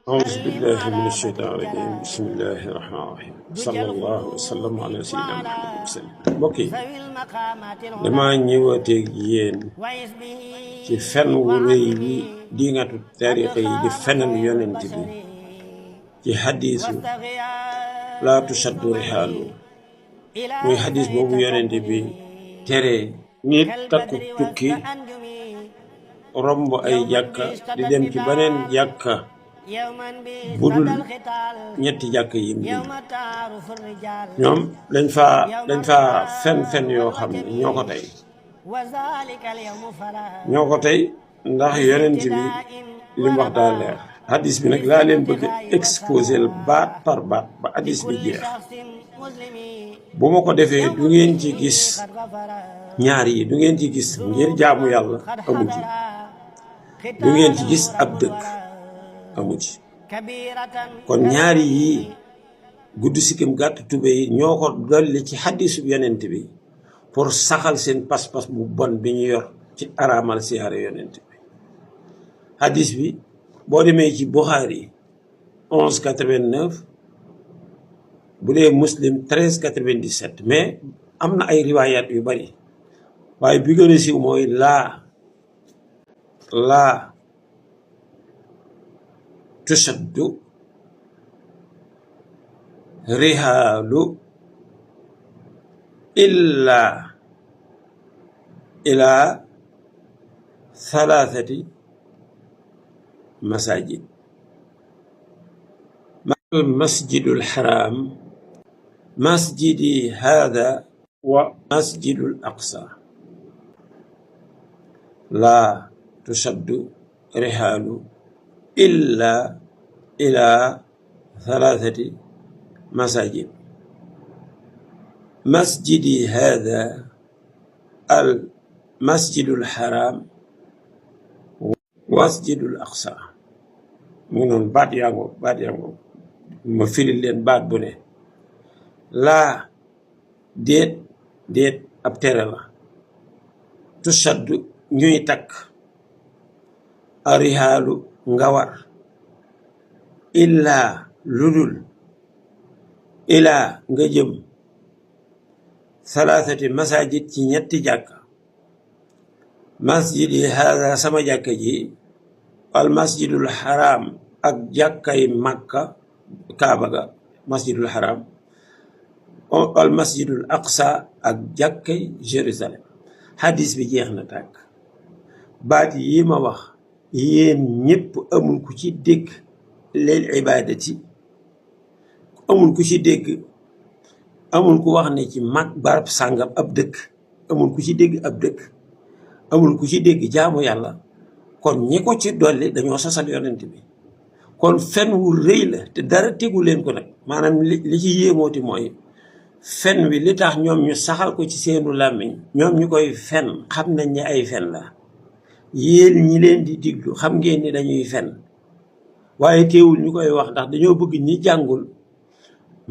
أعوذ بالله من الشيطان الرجيم بسم الله الرحمن الرحيم صلى الله وسلم على سيدنا محمد وسلم mbokk yi dama ñëwateeg yéen ci fen wu rëy wi diingatu tariqa yi di fenal yonent bi ci xadiisu laa tushaddu rihaalu muy xadiis boobu yonent bi tere nit takku tukki romb ay jàkka di dem ci beneen jàkka budul ñetti jàkk yi ñoom dañ faa fen yoo xam ne ñoo ko tey ndax yonent bi li mu wax daa leer hadis bi nag laa leen bëgg exposé baat par baat ba hadis bi jeex bu ma ko defee du ngeen ci gis ñaar yi du ngeen ci gis ngir jaamu yàlla amu ci du ngeen ci gis ab dëkk amu ci kon ñaari yii gudd sikkim gàtt tube yi ñoo ko dolli ci xaddisu yonent bi pour saxal seen pas-pas bu bon bi ñu yor ci araamal siyaare yonent bi xaddis bi boo demee ci Buxaari 1189 bu dee Muslim 1397 mais am na ay riwaayaat yu bari waaye bi gën a siiw mooy laa tushaddu rihaalu illa ila thalathati masajid masjidul haram masjidi hada wa masjidul aqsa la tushaddu rihaalu إلا إلى ثلاثة مساجد مسجدي هذا المسجد الحرام ومسجد الأقصى منون بعد يانغو ما فيل لين بعد بني لا ديت أبترلا تشد ñuy takk arihaalu nga war illaa ludul ilaa nga jëm salaasati masajid ci ñetti jàkka masjid yi haada sama jàkka ji al masjidul haram ak jàkkay Makka Kaaba ga masjidul haram al masjidul aqsa ak jàkkay Jérusalem hadis bi jeex na tàkk baat yi ma wax yéen ñëpp amul ku ci dégg leel ibadati amul ku ci dégg amul ku wax ne ci mag barab sàngam ab dëkk amul ku ci dégg ab dëkk amul ku ci dégg jaamu yàlla kon ñi ko ci dolli dañoo sosal yonent bi kon fen wu rëy la te dara tegu leen ko nag maanaam li ci yéemooti mooy fen wi li tax ñoom ñu saxal ko ci seenu làmmiñ ñoom ñu koy fen xam nañ ne ay fen la yéen ñi leen di diglu xam ngeen ni dañuy fen waaye teewul ñu koy wax ndax dañoo bëgg ñi jàngul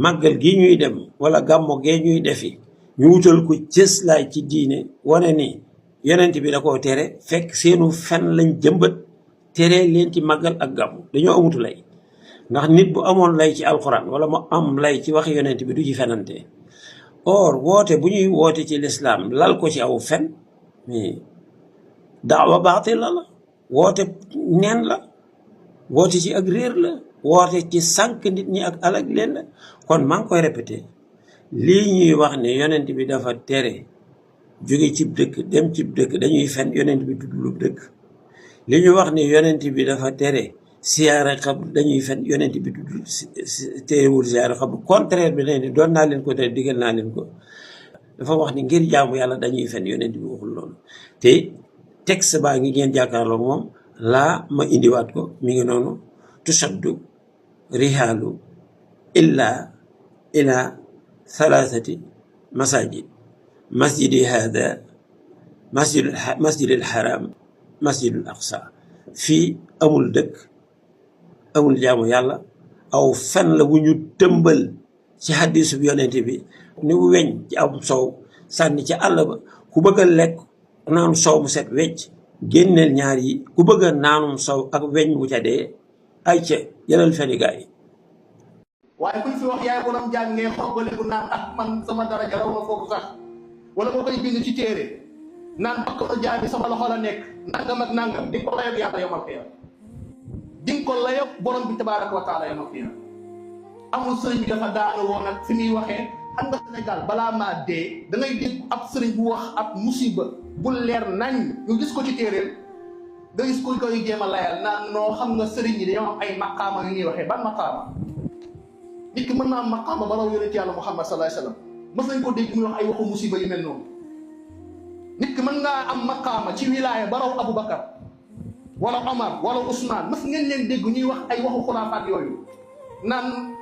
màggal gi ñuy dem wala gàmmo gee ñuy defi ñu wutal ko cëslaay ci diine wane ni yonent bi da koo tere fekk seenu fen lañ jëmbat tere leen ci màggal ak gàmmu dañoo amutu lay ndax nit bu amoon lay ci alxuraan wala mu am lay ci wax yonent bi du ci fenante or woote bu ñuy woote ci lislaam lal ko ci aw fen mais daawa baatil la woote neen la woote ci ak réer la woote ci sànq nit ñi ak alag leen la kon maa ngi koy répété lii ñuy wax ne yonent bi dafa tere jóge cib dëkk dem cib dëkk dañuy fen yonent bi tuddul dëkk li ñu wax ne yonent bi dafa tere siyaara xabru dañuy fen yonent bi tuddul terewul siyaara xabru contraire bi ne doon naa leen ko tere digal naa leen ko dafa wax ni ngir jaamu yàlla dañuy fen yonent bi waxul loolu te texte baa ngi ngeen jàkkaarloo moom laa ma indiwaat ko mi ngi noonu tushaddu rihaalu illa ila thalathati masajid masjidi hada masjidul haram masjidul aqsa fii amul dëkk amul jaamu yàlla aw fen la bu ñu tëmbal ci hadisu bi yonent bi ni weñ ci am soow sànni ci àll ba ku bëgg a lekk naanum sow mu set wecc génneel ñaar yi ku bëgg a naanum sow ak weñ wu ca dee ay ca jëlal feni gaay yi. waaye kuñ fi wax yaay borom jaam ngay xoogaliku naan ak man sama daraja raw na foofu sax wala moo koy bind ci téere naan bakkanu jaam bi sama loxo la nekk nangam ak nangam di nga ko layoog yàlla yomal xiyaam di nga ko layoog borom bi tabaaraka wa taala yomal xiyaam amul sëriñ bi dafa daanu woon nag fi muy waxee xam nga Sénégal balaa maa dee da ngay dégg ab sëriñ bu wax ab musiba bu leer nañ ñu gis ko ci téeréel nga gis kuñ koy jéem a layal naan noo xam nga sëriñ yi dañoo am ay maqaama yu ñuy waxee ban maqaama nit ki mën naa am maqaama ba raw yonent yàlla Muhammad sallallahu alayhi wasallam mës nañ ko dégg muy wax ay waxu musiba yu mel noonu nit ki mën ngaa am maqaama ci wilaaya ba raw Aboubacar wala Omar wala Ousmane mës ngeen leen dégg ñuy wax ay waxu xulaafaat yooyu naan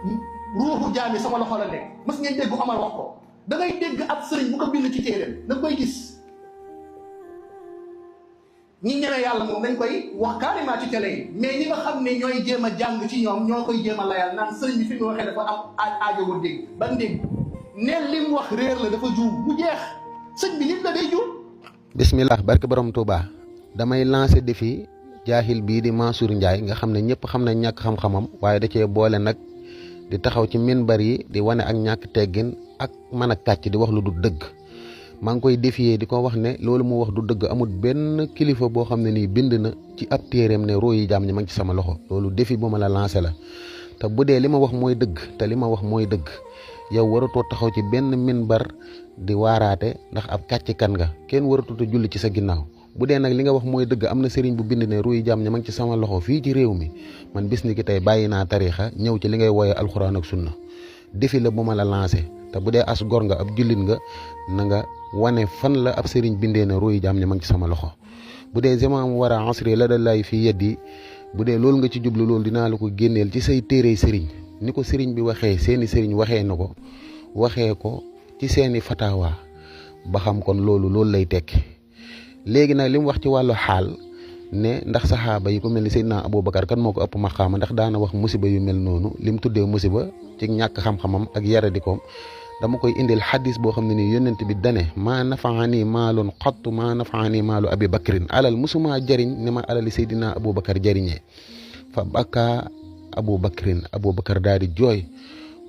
ruuxu jaami sama loxo la nekk mës ngeen dégg Omar wax ko da ngay dégg ab sëriñ bu ko bind ci téeréem da nga koy gis ñi ñeme yàlla moom dañ koy wax carrément ci télé yi mais ñi nga xam ne ñooy jéem a jàng ci ñoom ñoo koy jéem a layal naan sëriñ bi fi mu waxee dafa am aajowul dégg ban dégg neen li mu wax réer la dafa juum mu jeex sëñ bi nit la day juum. bismillah barke borom Touba damay lancer défi jaahil bii di Mansour Ndiaye nga xam ne ñëpp xam nañ ñàkk xam-xamam waaye da cee boole nag di taxaw ci minbar yi di wane ak ñàkk teggin ak mën a kàcc di wax lu du dëgg maa ngi koy défier di ko wax ne loolu mu wax du dëgg amul benn kilifa boo xam ne nii bind na ci ab téeréem ne roo yi jaam ñi ma ngi ci sama loxo loolu défi bu ma la lancé la te bu dee li ma wax mooy dëgg te li ma wax mooy dëgg yow waratoo taxaw ci benn minbar di waaraate ndax ab kàcc kan nga kenn waratoo te julli ci sa ginnaaw bu dee nag li nga wax mooy dëgg am na sëriñ bu bind ne ruuy jaam ña ma ngi ci sama loxo fii ci réew mi man bis ni ki tey bàyyi naa tariixa ñëw ci li ngay wooye alxuraan ak sunna défi la bu ma la lancé te bu dee as gor nga ab jullit nga na nga wane fan la ab sëriñ bindee ne ruuy jaam ña ma ngi ci sama loxo bu dee zaman war a asri la da lay fii yeddi bu dee loolu nga ci jublu loolu dinaa la ko génneel ci say téere sëriñ ni ko sëriñ bi waxee seeni sëriñ waxee na ko waxee ko ci seeni fatawa ba xam kon loolu lay tekki léegi nag li mu wax ci wàllu xaal ne ndax saxaaba yi ko mel ni Seydina Aboubacar kan moo ko ëpp maqaama ndax daana wax musiba yu mel noonu li mu tuddee musiba ci ñàkk xam-xamam ak yaradikoom dama koy indil xadis boo xam ne nii yónnent bi dane maa nafaani maalun xattu maa nafaani maalu abi bakrin alal musuma jëriñ ni ma alali Seydina Aboubacar jëriñee fa bakka Aboubacar daal di jooy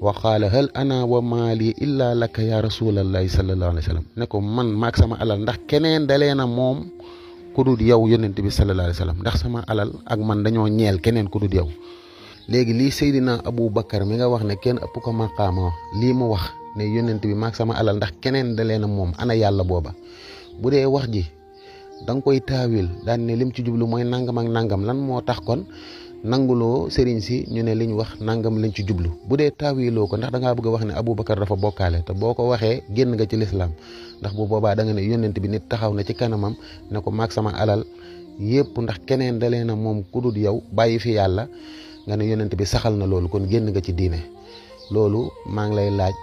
wa qaala hal ana wa maali illa laka ya rasulallahi sallallahu alayhi wa sallam ne ko man maag sama alal ndax keneen dalee na moom ku dul yow yónnent bi sallallahu alayhi wa sallam ndax sama alal ak man dañoo ñeel keneen ku dul yow léegi lii Seydina Aboubacar mi nga wax ne kenn ëpp ko maqaama lii mu wax ne yónnent bi maag sama alal ndax keneen dalee na moom ana yàlla booba bu dee wax ji da nga koy taawil daan ne lim ci jublu mooy nangam ak nangam lan moo tax kon nanguloo sëriñ si ñu ne liñ wax nangam lañ ci jublu bu dee taawiloo ko ndax da ngaa bëgg a wax ne Aboubacar dafa bokkaale te boo ko waxee génn nga ci lislaam ndax bu boobaa da nga ne yónnent bi nit taxaw na ci kanamam ne ko maag sama alal yépp ndax keneen dalee na moom ku dul yow bàyyi fi yàlla nga ne yónnent bi saxal na loolu kon génn nga ci diine loolu maa ngi lay laaj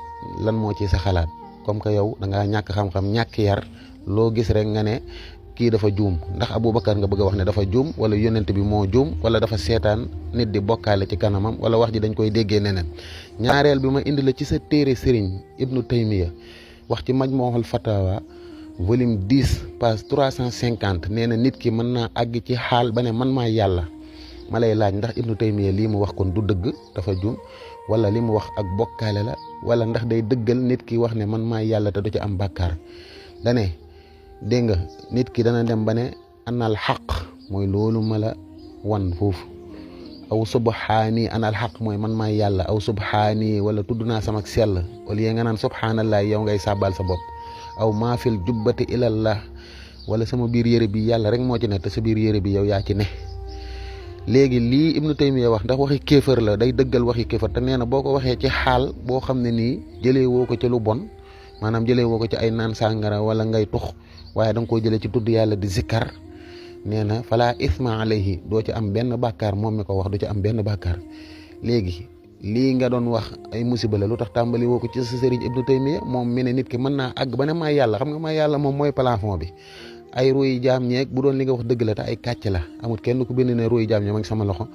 lan moo ci sa xalaat comme que yow da ngaa ñàkk xam-xam ñàkk yar loo gis rek nga ne kii dafa juum ndax Aboubacar nga bëgg a wax ne dafa juum wala yónnent bi moo juum wala dafa seetaan nit di bokkaale ci kanamam wala wax ji dañ koy déggee neneen ñaareel bi ma indi la ci sa téere sëriñ Ibnu Taymiya wax ci Majmuhul Fatawa volume 10 page 350 nee na nit ki mën naa àgg ci xaal ba ne man maa yàlla ma lay laaj ndax Ibnu Taymiya lii mu wax kon du dëgg dafa juum wala li mu wax ak bokkaale la wala ndax day dëggal nit ki wax ne man maa yàlla te du ci am bàkkaar dane dégg nga nit ki dana dem ba ne anal xaq mooy loolu ma la wan foofu aw subhaani anal xaq mooy man maay yàlla aw subhaani wala tudd naa sama sell au lieu nga naan subhaanallah yow ngay sàbbal sa bopp aw maafil jubbati ilallah wala sama biir yére bi yàlla rek moo ci ne te sa biir yére bi yow yaa ci ne léegi lii Ibnu Taymiya wax ndax waxi kéefër la day dëggal waxi kéefër te nee na boo ko waxee ci xaal boo xam ne nii jëlee woo ko ci lu bon maanaam jëlee woo ko ci ay naan sàngara wala ngay tux waaye da nga koo jëlee ci tudd yàlla di zikkar nee na fala isma alayhi doo ci am benn bàkkaar moom mi ko wax du ci am benn bàkkaar léegi lii nga doon wax ay musiba la lu tax tàmbali woo ko ci sa sëriñ Ibnu Taymiya moom mi ne nit ki mën naa àgg ba ne maa yàlla xam nga maa yàlla moom mooy plafond bi ay ruuy jaam ñeeg bu doon li nga wax dëgg la te ay kàcc la amul kenn ku bind ne ruuy jaam ñe ma ngi sama loxo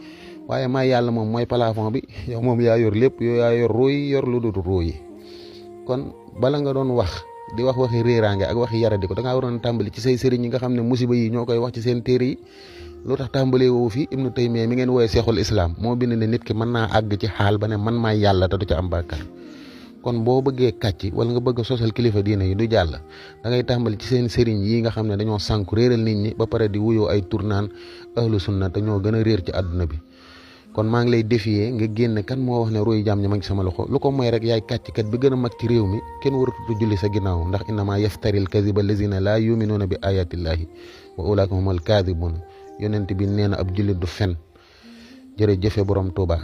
waaye maa yàlla moom mooy plafond bi yow moom yaa yor lépp yow yaa yor ruuy yor lu dul ruuy kon bala nga doon wax di wax waxi réeraange ak waxi yaradi ko da ngaa waroon tàmbali ci say sëriñ yi nga xam ne musiba yi ñoo koy wax ci seen téere yi lu tax tàmbalee woowu fii Ibnu Taymiya mi ngeen wooye seexul islam moo bind ne nit ki mën naa àgg ci xaal ba ne man maay yàlla te du ca am bàkkaar kon boo bëggee kàcc wala nga bëgg a sosal kilifa diine yi du jàll da ngay tàmbali ci seen sëriñ yi nga xam ne dañoo sànku réeral nit ñi ba pare di wuyoo ay turnaan ahlu sunna te ñoo gën a réer ci àdduna bi kon maa ngi lay défier nga génne kan moo wax ne ruuy jaam ñi ma ngi sama loxo lu ko mooy rek yaay kàcckat bi gën a mag ci réew mi kenn waratutu julli sa ginnaaw ndax innama yaftaril kaziba lazina laa yuminuuna bi ayatillahi wa ulaika humal kadibun yonent bi nee na ab jullit du fen jërëjëfe borom Tuuba